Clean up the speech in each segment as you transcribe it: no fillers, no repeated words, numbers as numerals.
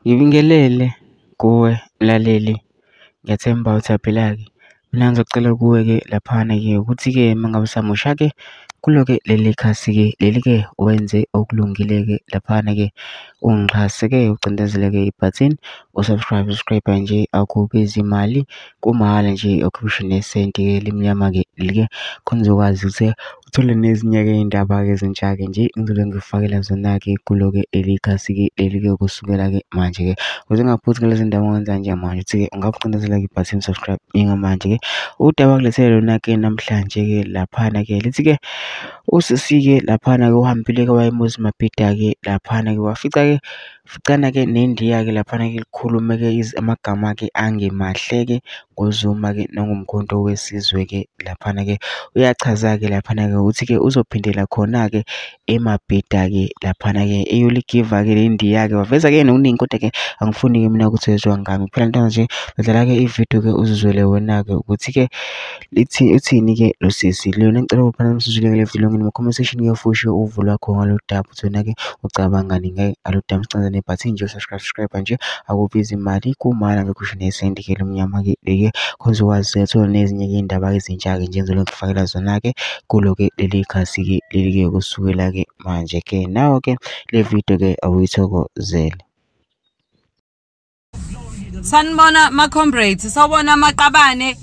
Ngibingelele kuwe mlaleli, ngiyathemba uyaphila-ke. Mina ngizocela kuwe-ke laphana-ke ukuthi-ke uma ngabe usamusha-ke kulo-ke leli khasi-ke leli-ke wenze okulungile-ke laphana-ke ungixhase-ke ucindezele-ke ibhathini u-subscribe, subscribe nje akubizi imali kumahhala nje awukhiphi nesenti-ke elimnyama-ke leli-ke khona uzokwazi ukuthi uthole nezinye-ke iy'ndaba-ke ezintsha-ke nje engizobe ngikufakela zona-ke kulo-ke leli khasi-ke leli-ke kusukela-ke manje-ke. Ukuze ungaphuthi ngalezi ndaba ongenza njengamanje ukuthi-ke ungakucindezela-ke ibhathini subscribe njengamanje-ke. Udaba engilethele lona-ke namhlanje-ke laphana-ke lithi-ke usisi-ke laphana-ke uhambile-ke waya eMoses Mabhida-ke laphana-ke wafica-ke ficana-ke neNdiya-ke laphana-ke likhulume-ke amagama-ke angemahle-ke ngoZuma-ke nangoMkhonto weSizwe-ke laphana-ke. Uyachaza-ke laphana-ke ukuthi-ke uzophindela khona-ke eMabhida-ke laphana-ke eyoligiva-ke le Ndiya-ke waveza-ke nokuningi kodwa-ke angifuni-ke mina ukuthi wezwa ngami kuphela nto nje udlala-ke ividiyo-ke uzizwele wena-ke ukuthi-ke lithi uthini-ke lo sisi lona. Ngicela ukuphana umsizwile le video ngene comment section ke futhi uvo lwakho ngalolu daba ukuthi wena-ke ucabangani ngalolu daba. Sicela nebhathini nje subscribe, subscribe nje akubizi imali kumahhala ngikhushe nesenti-ke lomnyama-ke leke khona uzokwazi ukuthola nezinye-ke iy'ndaba ezintsha-ke nje engizobe ngikufakela zona-ke kulo-ke leli khasi-ke leli-ke kusukela-ke manje-ke. Nawe-ke le video-ke awuyithokozele. Sanibona ma comrades, sawubona amaqabane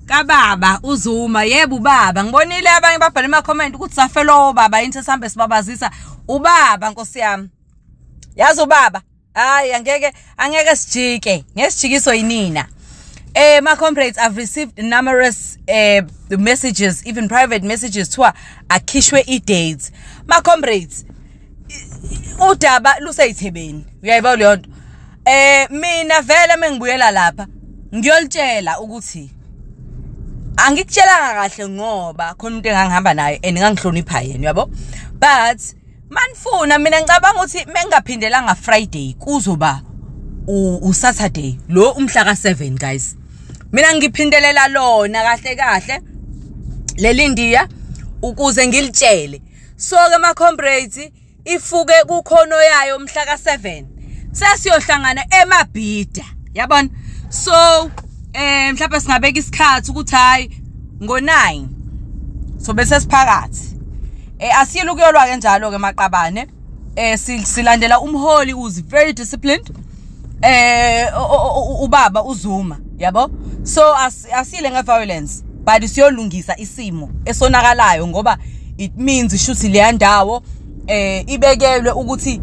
kababa uZuma. Yebo ubaba, ngibonile abanye babhala ema comment ukuthi safelwa obaba yini sesihambe sibabazisa ubaba. Nkosi yami, yazi ubaba, hayi angeke sijike ngesijikiso yinina. My comrades, I've received numerous messages, even private messages kuthiwa akhishwe i-dates. My comrades, udaba luseyithebeni, uyayibona leyo nto. Mina vele mengibuyela lapha ngiyolitshela ukuthi angikutshelanga kahle ngoba khona umuntu engangihamba naye and ngangihlonipha yena, uyabo. But manifuna mina ngicabanga ukuthi mengingaphindelanga Friday kuzoba uSaturday lo umhla ka7 guys. Mina ngiphindelela lona kahle kahle leli Ndiya ukuze ngilitshele. So ke ma comrades, ifuke kukhono yayo mhla ka7 sesiyohlangana eMabhida, yabona. So mhlawumbe singabeka isikhathi ukuthi hayi ngo9 so bese siphakathi. Asiyile ukuyolwa ke njalo ke maqabane. Silandela umholi who's very disciplined, ubaba uZuma, yabo. So asile nge-violence but siyolungisa isimo esonakalayo ngoba it means shuthi leya ndawo ibekelwe ukuthi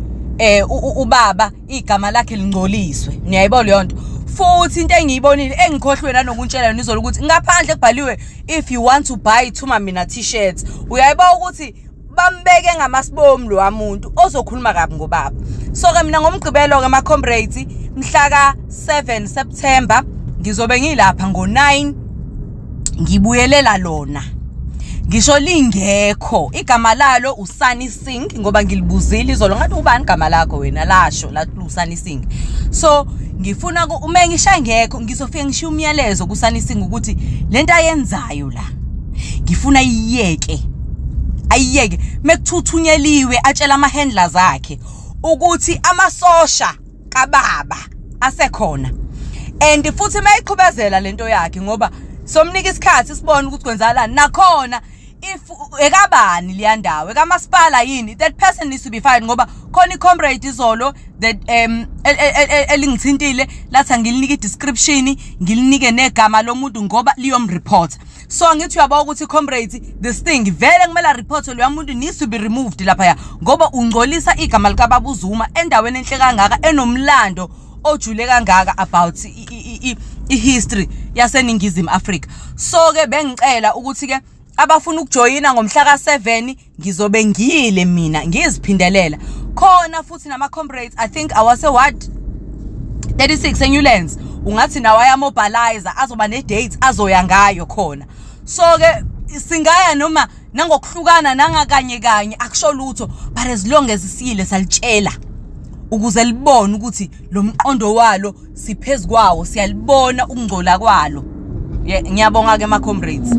ubaba igama lakhe lingcoliswe, niyayibona leyo nto. Futhi into engiyibonile engikhohlwe nanokuntshela nizolo ukuthi ngaphandle kubhaliwe if you want to buy Thuma Mina t-shirts. Uyayibona ukuthi bambeke ngamasibomu lo muntu ozokhuluma kabi ngobaba. So ke mina ngomgqibelo ke ma comrades mhla ka 7 September ngizobe ngilapha ngo9 ngibuyelela lona. Ngisho lingekho igama lalo uSunny Singh ngoba ngilibuzile izolo ngathi ubani igama lakho wena, lasho lathi uSunny Singh. So ngifuna uma ngisha ngekho ngizofika ngishiya umyalezo kuSunny Singh ukuthi lento ayenzayo la ngifuna iyeke, ayiyeke. Mekuthuthunyeliwe atshela ama handlers akhe ukuthi amasosha kababa asekhona and futhi mayiqhubezela lento yakhe ngoba somnika isikhathi sibone ukuthi kwenzakalani. Nakhona if ekabani liyandawo ekamasipala yini, that person needs to be fired ngoba khona i-comrade izolo that elingithintile lathi angilinike i-description ngilinike negama lomuntu ngoba liyomreport. So ngithi uyabona ukuthi comrades this thing vele kumele report loya muntu needs to be removed laphaya ngoba ungcolisa igama likababa uZuma endaweni enhle kangaka enomlando ojule kangaka about i-history yaseNingizimu Afrika. So ke bengicela ukuthi ke abafuna ukujoyina ngomhla ka7 ngizobe ngiyile mina ngiziphindelela khona. Futhi nama comrades I think awase ward 36 eNewlands ungathi nawo ayamobilize azoba ne dates azoya ngayo khona. So ke singaya noma nangokuhlukana nangakanye kanye akusho lutho, but as long as siyile salitshela ukuze libone ukuthi lo mqondo walo siphezukwawo, siyalibona ukungcola kwalo. Ngiyabonga ke ma comrades.